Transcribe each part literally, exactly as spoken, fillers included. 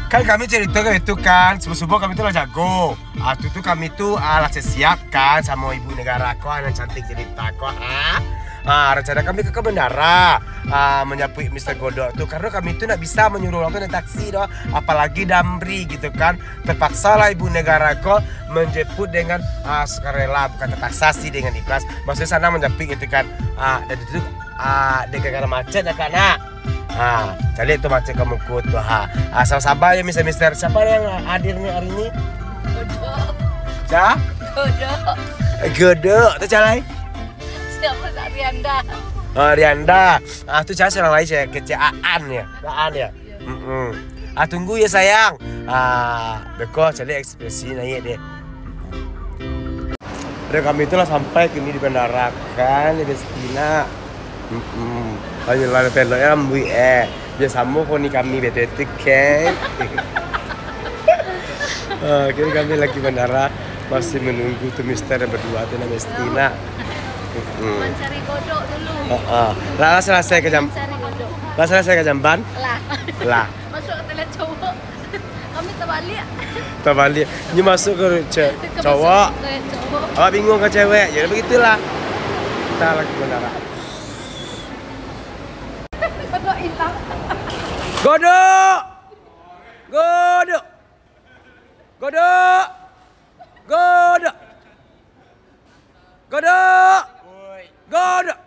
Kan kami carito kan itu kan, subuh-subuh kami tu lah jago. Ah, tu tu kami tu, ah, lah siap-siap kan samo ibu negara ko, ah, nan cantik jelita ko, ah. Ah, rencana kami ke, ke bandara, ah, manjapuik Mister Godok tu, karena kami tu ndak bisa manyuruh urang tu naik taksi doh, apalagi Damri gitu kan. Terpaksa lah ibu negara ko menjemput dengan, ah, sukarela, bukan terpaksa sih, dengan ikhlas. Maksudnya sana manjapuik gitu kan. Ah, dan itu, ah, dengan karena macet ya, Kak, nak. Ha, caliak tu macet ka muko tu, ha. Ha, saba-saba yo, mister-mister. Siapa yang hadir ni hari ini? Godok. Ca? Godok. Eh, Godok. Tu ca lai? Siapa tak Rianda? Oh, Rianda. Ah, tu ca surang lai, saya kecek Aan ya. Aan ya. Mm-mm. Ah, tunggu ya, sayang. Ah, beko caliak ekspresi naiak deh. Ado kami tu lah sampai kini di bandara kan, di Bestina. Mm-mm. Ayo lah, pelok ya, ambuik eh. Biar samo ko ni kami betul tu kan. Ah, kini kami lagi bandara, masih menunggu tu mister yang berdua tu, nama Bestina. Mm-mm. Mencari Godok dulu. Heeh. Lah, lah selesai ka jam-, Mencari Godok. Lah selesai ka jamban? Lah. Lah. Masuk ka toilet cowok. Kami tabaliak. Tabaliak. Nyo masuk ka ce-, cowok. Awak bingung ka cewek. Jadi begitulah. Kita lagi bandara. Godok ilang. Godok! Godok! Godok! Godok! Godok! Godok!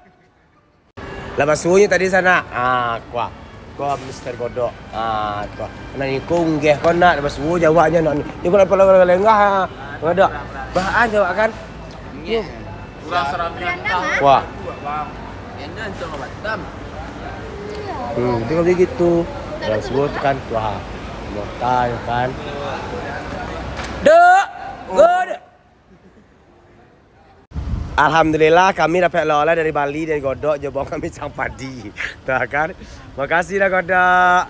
Lah basuo nyo tadi sanak. Ah, kuah. Kuah mister Godok. Ah, kuah. Nak iko unggeh ko nak basuo jawaknyo nak. Iko nak pala lenggah. Godok. Bahan jawak kan? Kurang seramian. Wah. Hmm, itu kalau gitu. Basuo tu kan kuah. Mota yo kan. Dek. Godok. Alhamdulillah, kami dapek oleh-oleh dari Bali, dari Godok, jo bawa kami cang padi. Tuh kan. Makasih dah, Godok.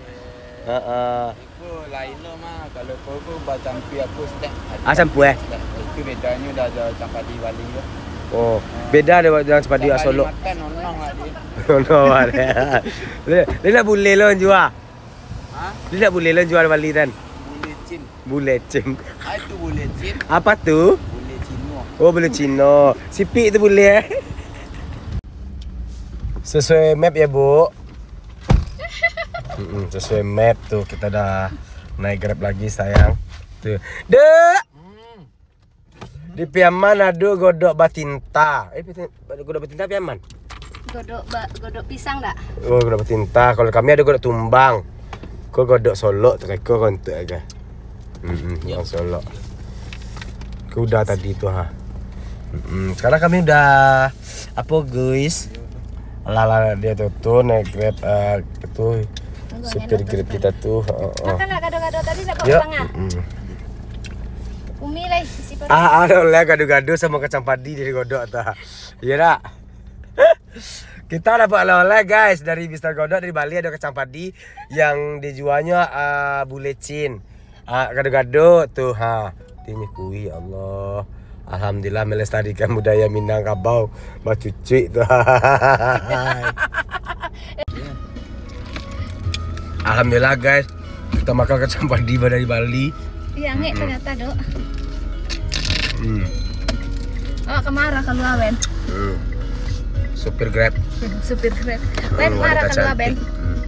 Heeh. Iko lain lo mah, kalau kau tu bacampur aku stek. Ah, campur, eh? Stek. Itu bedanyo dah jo cang padi Bali tu. Oh, beda dengan cang padi Solok. Makan onong lah dia. Onong lah dia. Dia, dia nak bulih lo jua. Ha? Dia nak bulih lo jua Bali kan? Bulih cin. Bulecin. Ah, itu bulecin. Apa tu? Bule Cino. Oh, bule Cino. Sipik tu bule, eh? Sesuai map ya, Bu. Mm-mm, sesuai map tu, kita dah naik Grab lagi, sayang. Tu. Dek! Di Piaman ado Godok Batinta. Eh, Batin-, Godok Batinta Piaman? Godok ba-, godok pisang dak? Oh, Godok Batinta. Kalau kami ado Godok Tumbang. Ko Godok Solok tu, ko kontak aja. Hmm, yang Solok. Ko udah tadi tu, ha. Hmm, sekarang kami udah, apa, guys? Lah, lah, dia tu, tu naik Grab, eh, tu, supir Grab kita tu. Heeh. Makan lah gado-gado tadi, nak buat tangan. Hmm. Umi lah, isi perut. Ah, ah, lah gado-gado samo kacang padi dari Godok tu. Iya dak? Kita dapat oleh-oleh, guys, dari Mister Godok dari Bali, ada kacang padi yang dijualnya, ah, bulecin. Ah, gado-gado tu, ha. Tinyo kui, ya Allah. Alhamdulillah melestarikan budaya Minangkabau bacucuik tu. Alhamdulillah, guys, kita makan kacang padi dari Bali. Iya, angek ternyata, Dok. Hmm. Awak ka marah kalua, Ben. Hmm. Supir Grab. Supir Grab. Hmm, Ben, marah kalua, Ben. Hmm.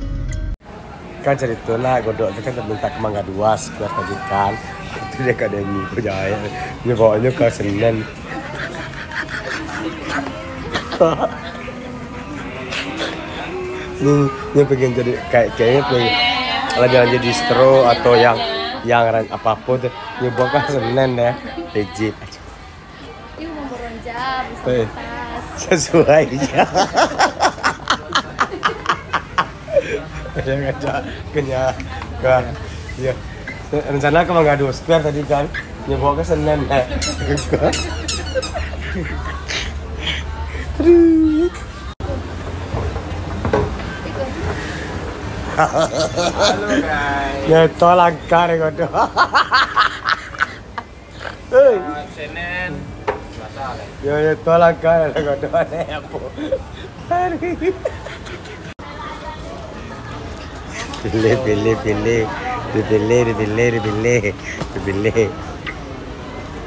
Kan carito lah, Godok tu kan minta ka Mangga Dua, Square tadi kan. Itu dia ka Demi ko jahek. Nyo bawanyo ka Senen. Ni, ni pengen jadi, kayak, kayaknya pengen lah jalan jadi distro atau yang, yang ran-, apa-apa tu. Ni buat kan Senen deh, legit. Yuk, memberonjak, eh, bersama tas. Sesuai je. Yang ngajak kenyang. Wah, iya. Rencana ka Mangga Dua Square tadi kan. Nyo bawa ka Senen, eh. Aduh. Halo, guys. Nyeto langkah deh, Godok. Hei. Senen. Yo, yo, tolong kan, ada Godok, ada apa? Pilih, pilih, pilih. Dipilih, dipilih, dipilih, dipilih.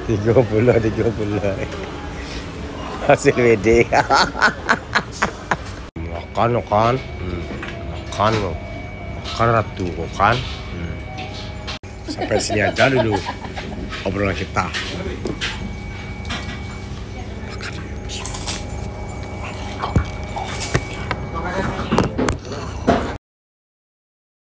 Tigo puluah, tigo puluah. Hasil W D. Makan, makan. Hmm. Makan, makan ratu, makan. Hmm. Sampai sini aja dulu obrolan kita.